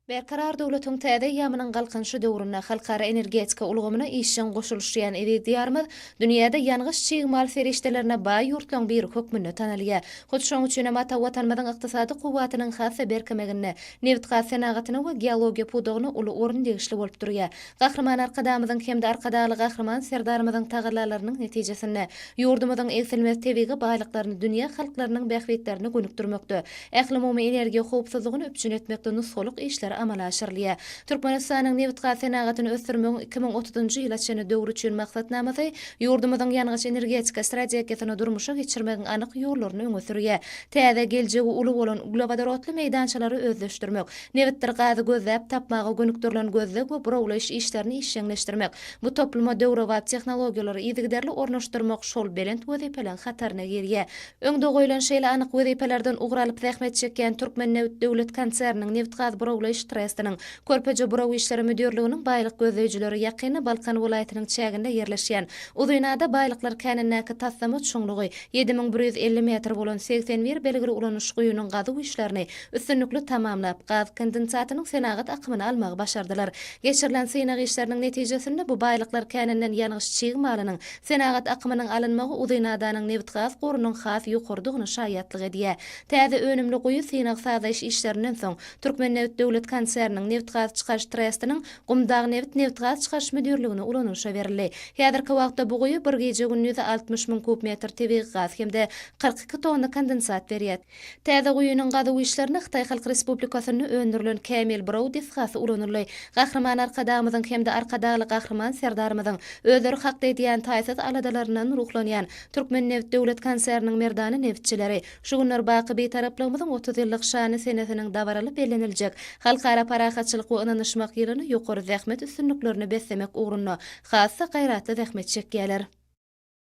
Berkarar döwletiň täze eýýamynyň Galkynyşy döwründe halkara energetika ulgamyna işjeň goşulyşýan eziz Diýarymyz dünýäde ýangyç çig mal serişdelerine baý ýurtlaryň biri hökmünde tanalýar. Hut şonuň üçin hem ata Watanymyzyň ykdysady kuwwatynyň has-da berkemeginde nebitgaz senagatyna we geologiýa pudagyna uly orun degişli bolup durýar. Gahryman Arkadagymyzyň hem-de Arkadagly Gahryman Serdarymyzyň tagallalarynyň netijesinde ýurdumyzyň egsilmez tebigy baýlyklaryny dünýä halklarynyň bähbitlerine gönükdirmekde, ählumumy energiýa howpsuzlygyny üpjün etmekde nusgalyk işler amala aşyrylýar. Türkmenistanyň nebitgaz senagatyny ösdürmegiň 2030-njy ýyla çenli döwri üçin maksatnamasy ýurdumyzyň ýangyç-energetika strategiýasyny durmuşa geçirmegiň anyk ýollaryny öňe sürýär. Täze, geljegi uly bolan uglewodorodly meýdançalary özleşdirmek, nebitdir gazy gözläp tapmaga gönükdirilen gözleg we burawlaýyş işlerini işjeňleşdirmek, bu topluma döwrebap tehnologiýalary yzygiderli ornaşdyrmak şol belent wezipeleriň hataryna girýär. Öňde goýlan şeýle anyk wezipelerden ugur alyp zähmet çekýän Türkmennebit döwlet konserniniň nebitgaz burawlaýyş trestiniň Körpeje buraw işleri müdirliginiň baýlyk gözleýjileri ýakynda Balkan welaýatynyň çäginde ýerleşýän Uzynada baýlyklar känindäki taslama çuňlugy 7150 metr bolan 81 belgili ulanyş guýynyň gazuw işlerini üstünlikli tamamlap, gaz kondensatynyň senagat akymyny almagy başardylar. Geçirilen synag işleriniň netijesinde bu baýlyklar käninden ýangyç çig malynyň senagat akymynyň alynmagy Uzynadanyň nebitgaz gorunyň has ýokarydygyna şaýatlyk edýär. Täze önümli guýy synag-sazlaýyş işlerinden soň, Türkmennebit döwlet konserniniň nebitgaz çykaryş trestiniň Gumdagnebit nebitgaz çykaryş müdirligine ulanylyşa berildi. Häzirki wagtda bu guýy bir gije-gündizde 60 müň kub metr tebigy gaz hem-de 42 tonna kondensat berýär. Täze guýynyň gazuw işlerinde Hytaý Halk Respublikasynda öndürilen kämil buraw desgasy ulanyldy. Gahryman Arkadagymyzyň hem-de Arkadagly Gahryman Serdarymyzyň özleri hakda edýän taýsyz aladalaryndan ruhlanýan Türkmennebit döwlet konserniniň merdana nebitçileri şu günler baky Bitaraplygymyzyň 30 ýyllyk şanly senesiniň dabaraly belleniljek Halkara parahatçylyk we ynanyşmak ýylyny ýokary zähmet üstünliklerine beslemek ugrunda has-da gaýratly zähmet çekýärler.